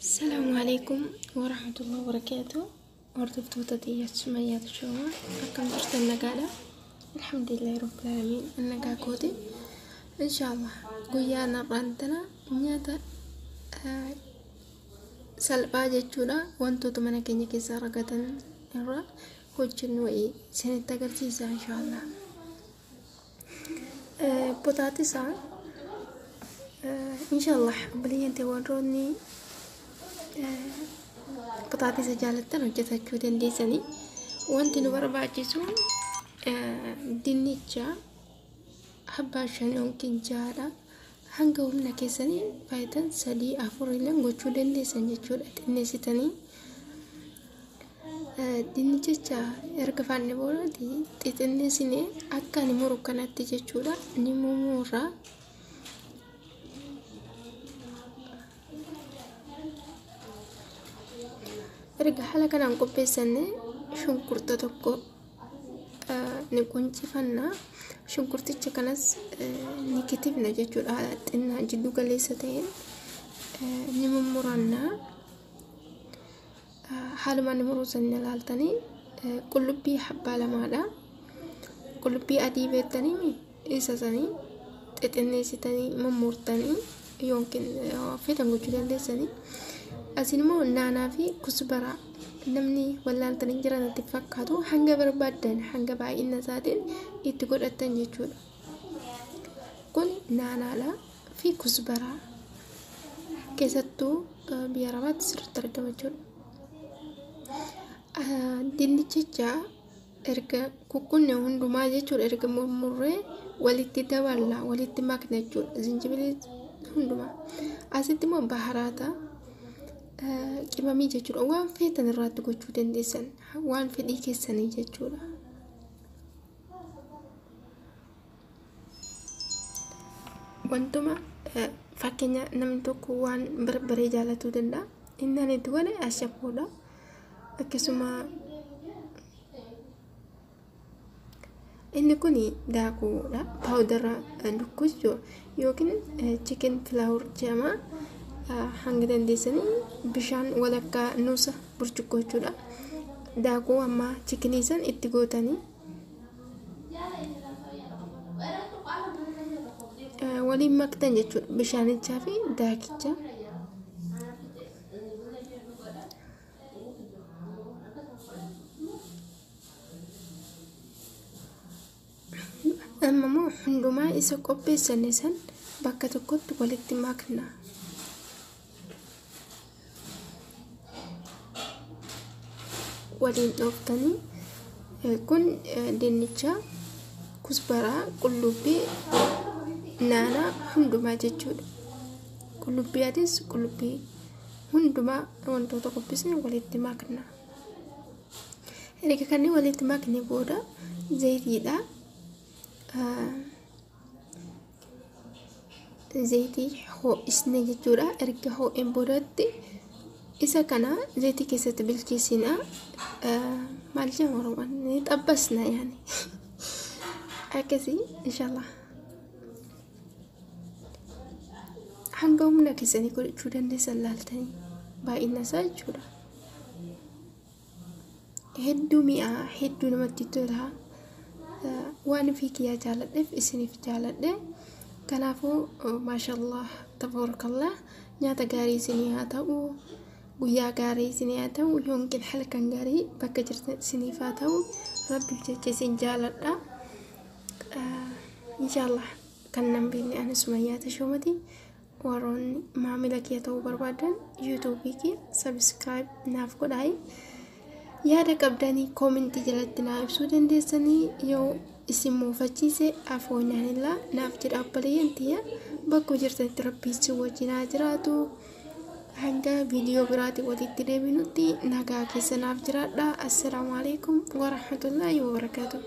Assalaamu alaikum warahmatullahi wabarakaatu. Hordoftoota xiyya Sumayyaa Tashoomaa, akkam jirtan? Nagaadha? Alhamdulillahi rabbil aalamiin, nagaa kooti. Inshaallah guyyaa har'aan tana nyaata salphaa jechuudha, wantoota mana keenya keessaa argatan irraa hojjennu wayii isinitti agarsiisa inshaallah. Potaatisaa inshaallah obboleeyyan warroonni potaatisa jaalattan hojjetachuu dandeessanii. Wanti nu barbaachisu dinnicha abbaa 5 yookiin 6dha. Hanga humna keessanii faayidan 3, 4 illee gochuu dandeessan jechuudha, xinneessitanii. Dinnichicha erga faanne booda xixinneessinee akka ani muru kanatti jechuudha ni mummuurra. Erga haala kanaan qopheessanne shunkurta tokko ni quncifanna. Shunkurticha kanas ni kitifna jechuudha, xinnaa jiddu galeessa ta'een ni mummuranna. Haaluma ni muruu san ilaaltanii qullubbii habbaa 2dha. Qullubbii adii beektanii isa sanii xixinneessitanii mummurtanii yookiin feetan gochuu dandeessanii. Asin immoo naanaa fi kusbaraa namni wallaaltanii jiran itti fakkaatu, hanga barbaaddan hanga baay'ina isaatiin itti godhattan jechuudha. Kun naanaadha fi kusbaraa, keessattuu biyya Arabaatti sirriitti argama jechuudha. Dinnichicha erga kukkunne hundumaa jechuudha, erga murmurree walitti daballa, walitti makna jechuudha, zinjibilii hundumaa. Asitti immoo baharaata qimamii jechuudha, waan feetan irraatti gochuu dandeessan, waan fedhii keessanii jechuudha. Wantuma fakkeenya namni tokko waan barbaree jaalatuu danda'a. Inni ani itti godhe ashaboodha. Akkasuma inni kun daakuudha, paawudara lukkuu yookiin chicken flour jedhama. Hanga dandeessanii bishaan walakkaa nuusa burcuqqoo jechuudha. Daakuu amma chikinii san itti gootanii waliin maktan jechuudha, bishaanichaa fi daakicha. Amma immoo hundumaa isa qopheessanne san bakka tokkotti walitti makna. Waliin dhooftanii kun dinnicha, kusbaraa, qullubbii, naanaa hundumaa jechuudha. Qullubbii adiis, qullubbii hundumaa wantoota qopheessine walitti makna. Erga kanneen walitti makne booda zayitiidha. Zayitii ho'isne jechuudha. Erga ho'een boodatti isa kana zayitii keessatti bilcheessina. Maal jedhama Oromoon? Ni xabbasna yaani. Akkasii inshaallah. Hanga humna keessanii godhachuu dandeessan laaltanii baay'ina isaa jechuudha. Hedduu mi'aa, hedduu namatti tola. Waan ofii kiyyaa jaaladheef isiniif jaaladhe. Kanaafuu maashallah tabarakallah, nyaata gaarii isinii haa ta'u, guyyaa gaarii isinii haa ta'u, yookiin halkan gaarii bakka jirtan isiniif haa ta'u. Rabbiif jecha isin jaaladha. Inshaallah kan nan beekne ani Sumayyaa Tashoomati. Warroonni maamila kiyya ta'uu barbaadan yuutuubii kiyya subscribe naaf godhaayi. Yaada qabdanii koomentii jalatti naa ibsuu dandeessanii, yoo isin muufachiise afoonyaanillaa naaf jedha. Obboleeyyan tiyya, bakka jirtanitti rabbi isin wajjin haa jiraatu. Hanga viidiyoo biraatiin walitti deebinutti nagaa keessa naaf jiraadha. Assalaamu alaikum warahmatullaahi wabarakaatuh.